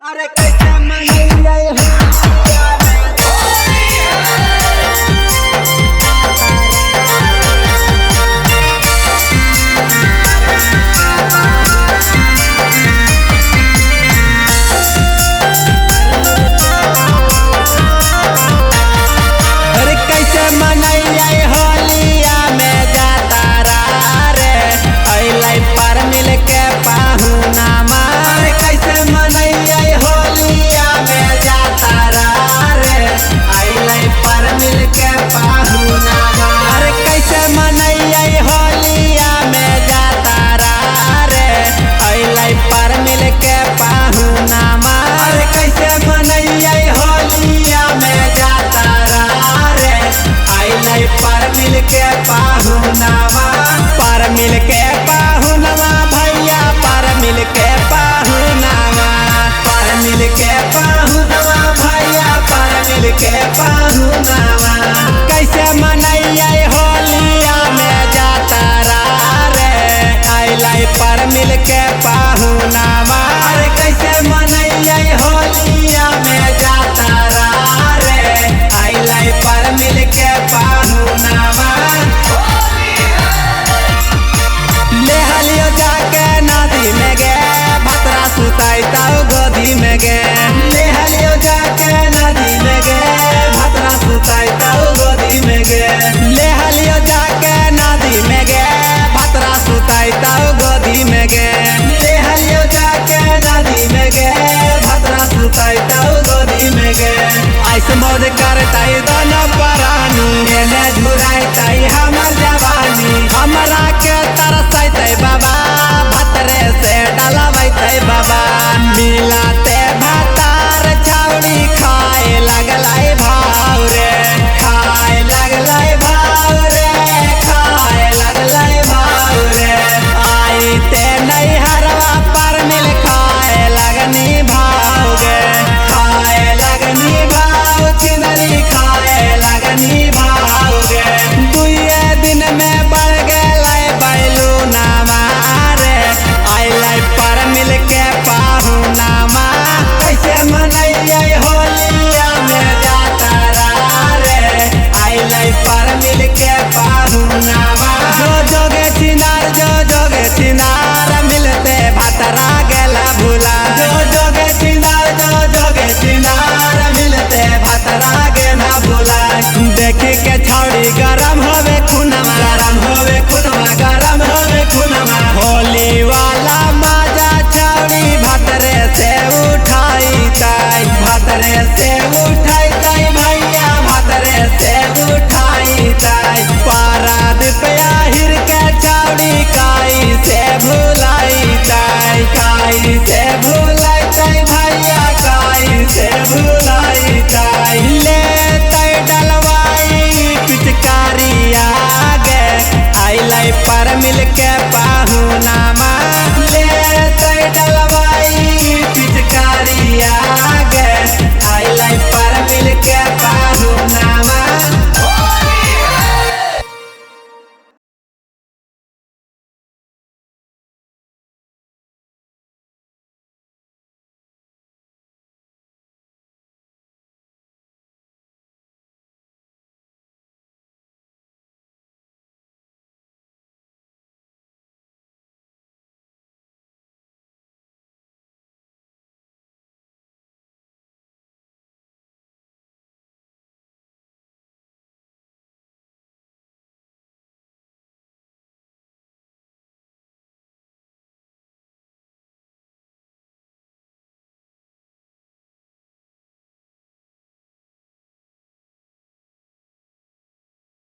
अरे कैसे मनैया अरे कैसे मनैया होलिया में जाता रे अइलै पर मिल के पाहुना। अरे कैसे मनैया होलिया में जाता रे अइलै पर मिल के पाहुना। अरे कैसे मनैया होलिया में जाता रे अइलै पर मिल के पाहुना। अरे कैसे मनैया होलिया में जाता रे अइलै पर मिल के पाहुनावा। पर मिल के पाहुनावा भैया पर मिल के पाहुनावा। पर मिल के पाहुनावा भैया पर मिल के पाहुनावा। कैसे मनैया होलिया में जाता रे अइलै पर मिल के पाहुनावा। अरे कैसे मनैया होलिया में जाता रे अइलै पर मिल के पाहुनावा। ले हलियो जाके नदी में गे भतरा सुताई ताऊ गोदी में गे। ले हलियो जाके नदी में गे भतरा सुताई ताऊ गोदी में गे। ले हलियो जाके नदी में गे भतरा सुताई ताऊ गोदी में गे। ले हलियो जाके नदी में गे भतरा सुताई ताऊ गोदी में गे। ऐसे मौज करताई दोनों परानी एने झुराई हमर जवानी। हमरा के तरसैतै बाबा भतरे से डलबैतै बाबा। मिलाते भातार छाउड़ी खाए लगलै भाव रे। खाए लगलै भाव रे खाए लगलै भाव रे। आइते नैहरवा पर मिल खाए लगनी भाव गे। खाए लगनी भाव छिनरी खाए लगनी भाव गे। दुइये दिन में बढ़ गेलै बैलूनावा रे अइलै पर मिल के पाहुनावा। कैसे मनैया होलिया में जाता रे अइलै पर मिल के पाहुनावा। जो जोगे छिनार जो जोगे छिनार मिलते भतरा गेला भुला। जो जोगे छिनार जो जोगे छिनार मिलते भतरा गेला भुला। देखी के छौड़ी गरम होवे खुनवा गरम होवे खुनवा गरम होवे खुनवा। होली वाला माजा छौड़ी भतरे से उठाई ताई। भतरे से उठाई ताई भैया भतरे से उठाई ताई। पाराद प्याहिर के छौड़ी काई से भुलाई ताई। काई से भुलाई।